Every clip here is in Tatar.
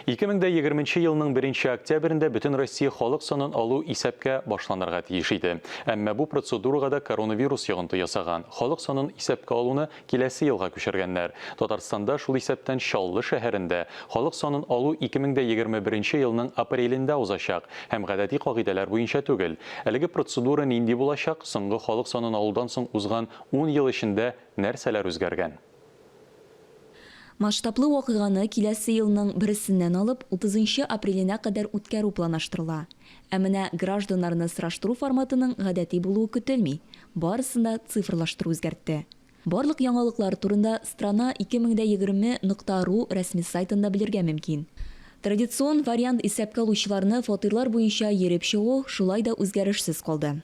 2020 нче елның беренче октябрендә Бөтенроссия халык санын алу исәпкә башланырга тиеш иде. Әмма бу процедурага да коронавирус йогынты ясаган. Халык санын исәпкә алуны киләсе елга күчергәннәр. Татарстанда, шул исәптән Чаллы шәһәрендә, халык санын алу 2021 нче елның апрелендә узачак һәм гадәти кагыйдәләр буенча түгел. Әлеге процедура нинди булачак, соңгы халык санын алудан соң узган ун ел эчендә нәрсәләр үзгәргән? Масштаблы вакыйганы киләсе елның бересеннән алып утызынчы апреленә кадәр үткәрү планлаштырыла. Ә менә гражданнарны сораштыру форматының гадәти булуы көтелми, барысын да цифрлаштыру үзгәртте. Барлык яңалыклар турында Страна 2020 нокта ру рәсми сайтында белергә мөмкин. Традицион вариант исәпкә алучыларны фатирлар буенча йөреп чыгу шулай да үзгәрешсез калды.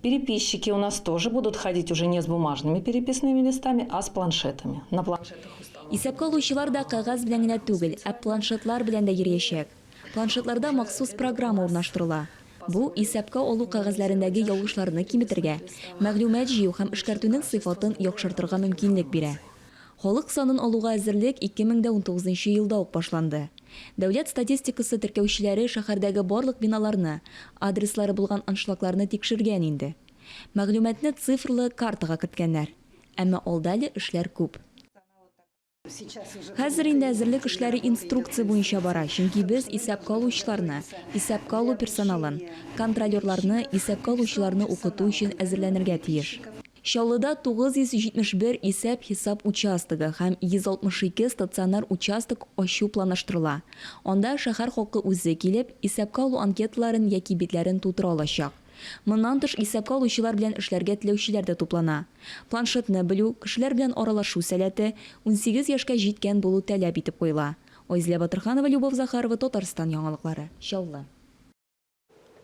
Переписчики у нас тоже будут ходить уже не с бумажными переписными листами, а с планшетами. На планшетах установлены. Исәпкә алучылар да кәгазь белән генә түгел, ә планшетлар белән дә йөриячәк. Планшетларда махсус программа урнаштырыла. Бу, исәпкә алу кәгазьләрендәге ялгышларны киметергә, мәгълүмат җыю һәм эшкәртүнең сыйфатын яхшыртырга мөмкинлек бирә. Халык санын алуга әзерлек 2019 нчы елда ук башланды. Дәүләт статистикасы теркәүчеләре шәһәрдәге барлык биналарны, адреслары булган аншлагларны тикшергән инде. Мәгълүматны цифрлы картага керткәннәр. Әмма алда әле эшләр күп. Хәзер инде әзерлек эшләре инструкция буенча бара, чөнки без исәпкә алучыларны, исәпкә алу персоналын, контролерларны, исәпкә алучыларны укыту өчен әзерләнергә тиеш. Чаллыда 971 исәп-хисап участогы һәм 162 стационар участок ачу планлаштырыла. Анда шәһәр халкы үзе килеп, исәпкә алу анкеталарын яки битләрен тутыра алачак. Моннан тыш, исәпкә алучылар белән эшләргә теләүчеләр дә туплана. Планшетны белү, кешеләр белән аралашу сәләте, 18 яшькә җиткән булу таләп итеп куела. Айзилә Батырханова, Любовь Захарова, Татарстан яңалыклары, Чаллы.